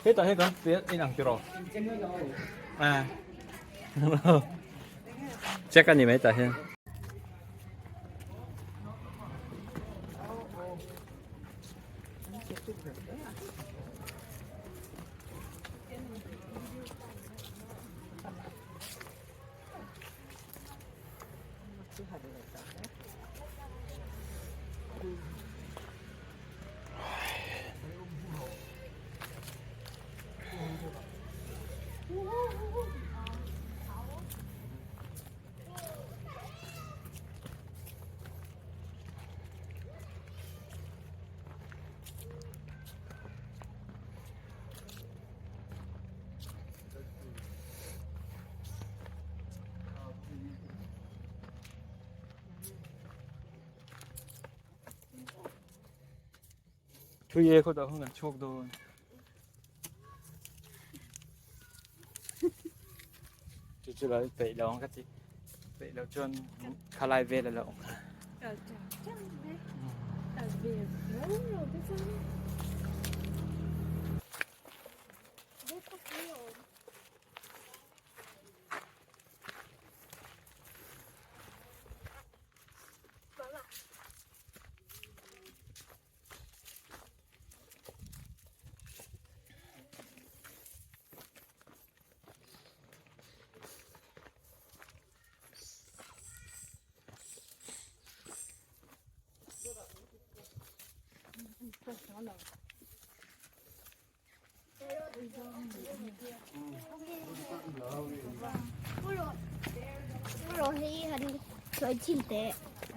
Hetah hian kan fel inang tiraw? Ah. Check a ni mai tah hian. Thui e khawtah khan kan chhuak dawn. Chu chu lo peih lo ang ka ti. Peih loh chuan khalai vel a lo awm kha. Kal chang chang mai. Kal ve rau rau te chuan.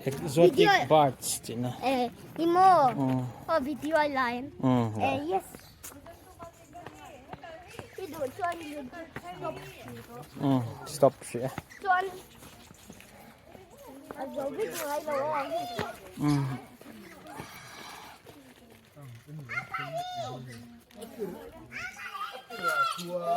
Exotic birds tih na. Eh, ni maw? Oh, video ai lai. Eh, yes. I duh chuan stop Stop hrih a. Chuan a zo vek ngai lo a. Hello.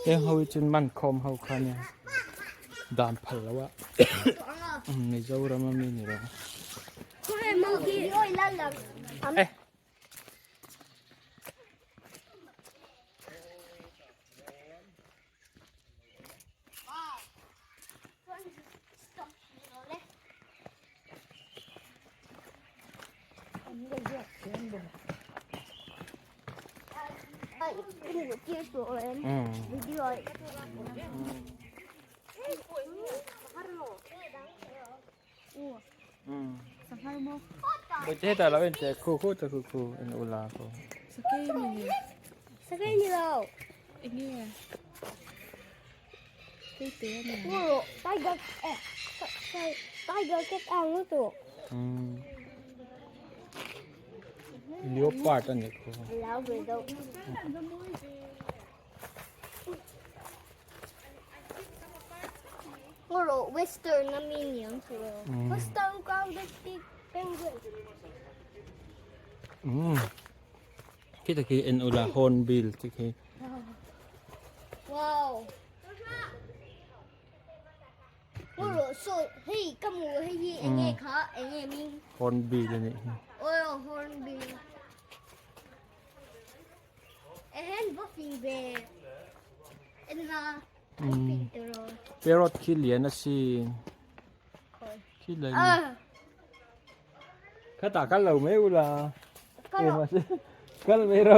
Heng ho hi chuan man khawm ho kha nia dan phal lo a Mizoram a mi ni lo. Eh. Hetah lo en teh khu khu ta khu khu en ula khu. Sakei ni lo. Tiger eh tiger cat ang lutuk. Leopard a ni khu. Western a mi niang chu. Western grounded penguin. Khi ta khi en ula hornbill ti khi. Wow. Hei ka mu hei hi enge kha enge ming. Hornbill ani hi. Oi hornbill. Ehen buffing ve. Enna. Parrot khi lian a si. Khi lian. Kha ta kal lo mai ula. Kal mai ro.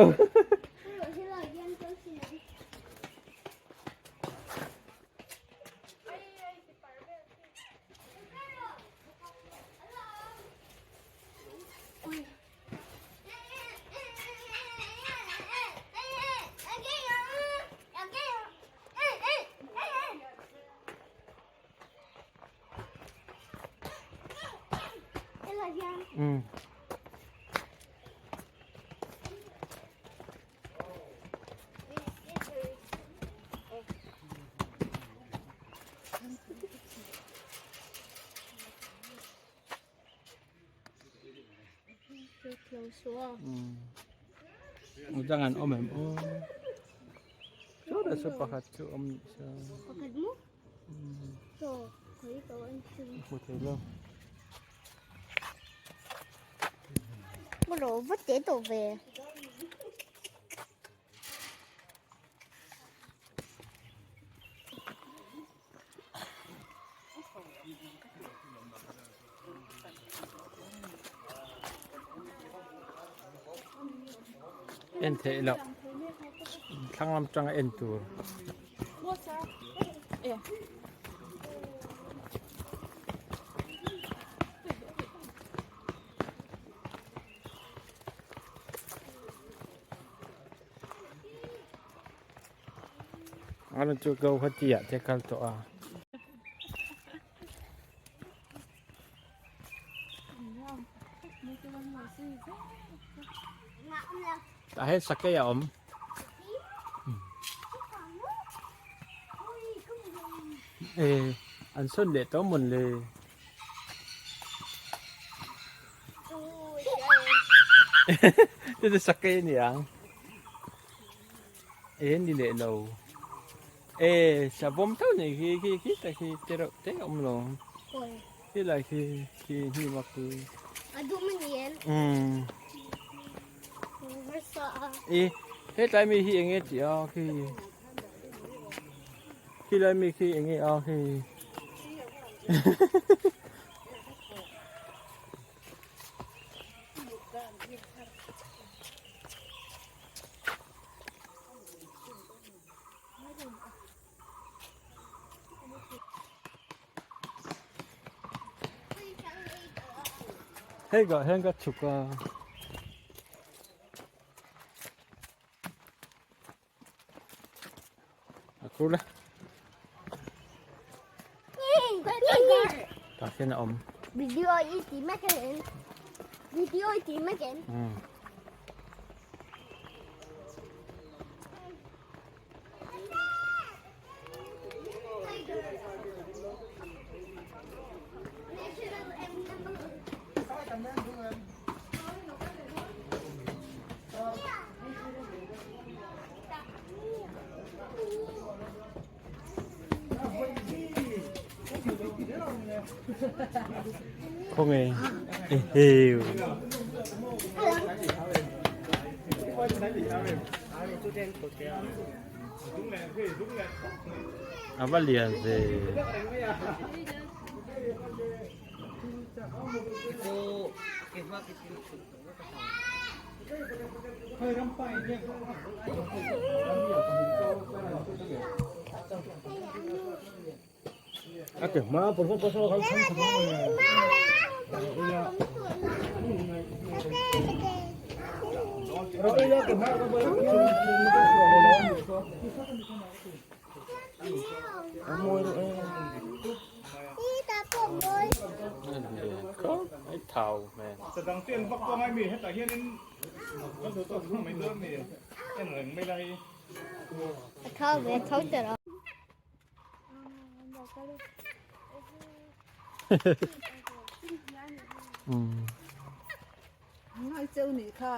Um. Dang an awm em aw chu pakhat chu awm nih sa Pakhat maw? Chaw khawi ka an chhun. Hmu thei lo. Maw lo va te tawh ve. En theih loh thlang lam tanga en tur. Ano chu Guwahati ah te kal tawh a. Tah hian sakei a awm. E an sawn leh tawh mawn le. Chu chu sakei a ni ang. E ni leh lo. E savawm tho nei khi khi khi tak khi te reuh te a awm lo. Khi lai khi khi hnim a khi. A dum a ni em? Umm. Versa a. E hetlai mi hi enge tih a khi khi lai mi khi enge a khi. Hei gah hian ka chhuk a. A khur le. Tah hian a awm. Video i ti mek em? Video i ti mek em? Um. Khawnge ehew. A va lian ve. Thau men. Thau ve thau te lo. Ngai cheu ni kha.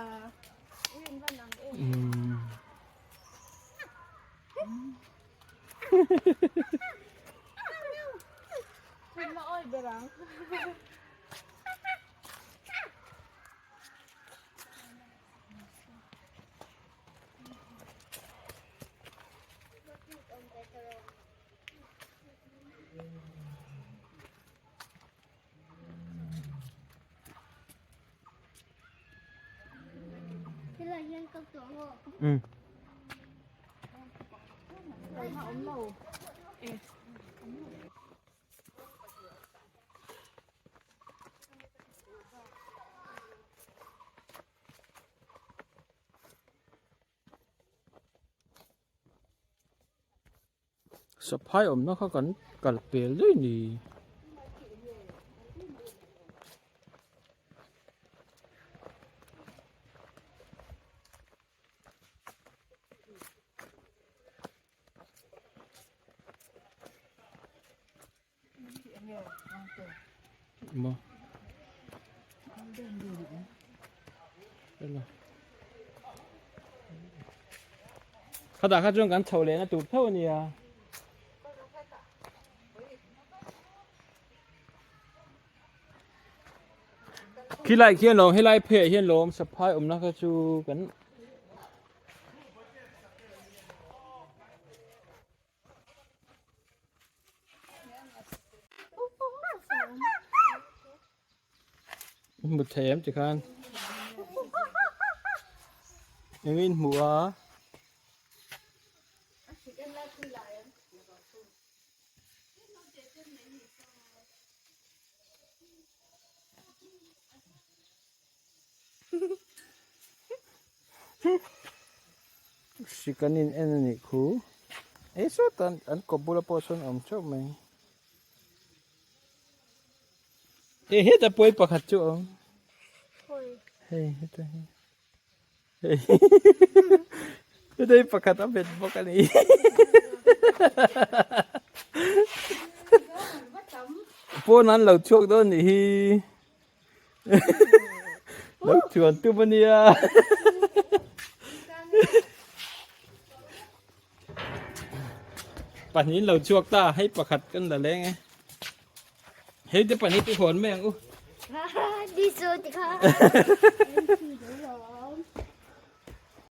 Ừ. Saphai awmna kha kan kal pel daih ni. Maw? Hello. Khatah kha chuan kan chho lehna tur tho a nia. Khilai khian lawm helai pheiah hian lawm saphai awmna kha chu kan Hmu thei em tikhan engin hmu a. Hrik an in en a nih khu ei sawtah an kawp bula pawh sawn a awm theuh mai e heta pawi pakhat chu a awm hei heta hi hei heta hi pakhat a bet bawk a ni pawn an lo chhuak dawn nih hi. Lo chuan tum a nia. Pahnih lo chhuak ta hei pakhat kan la leng e. Hei te pahnih te hawn mai ang u. Đi chu ti kha.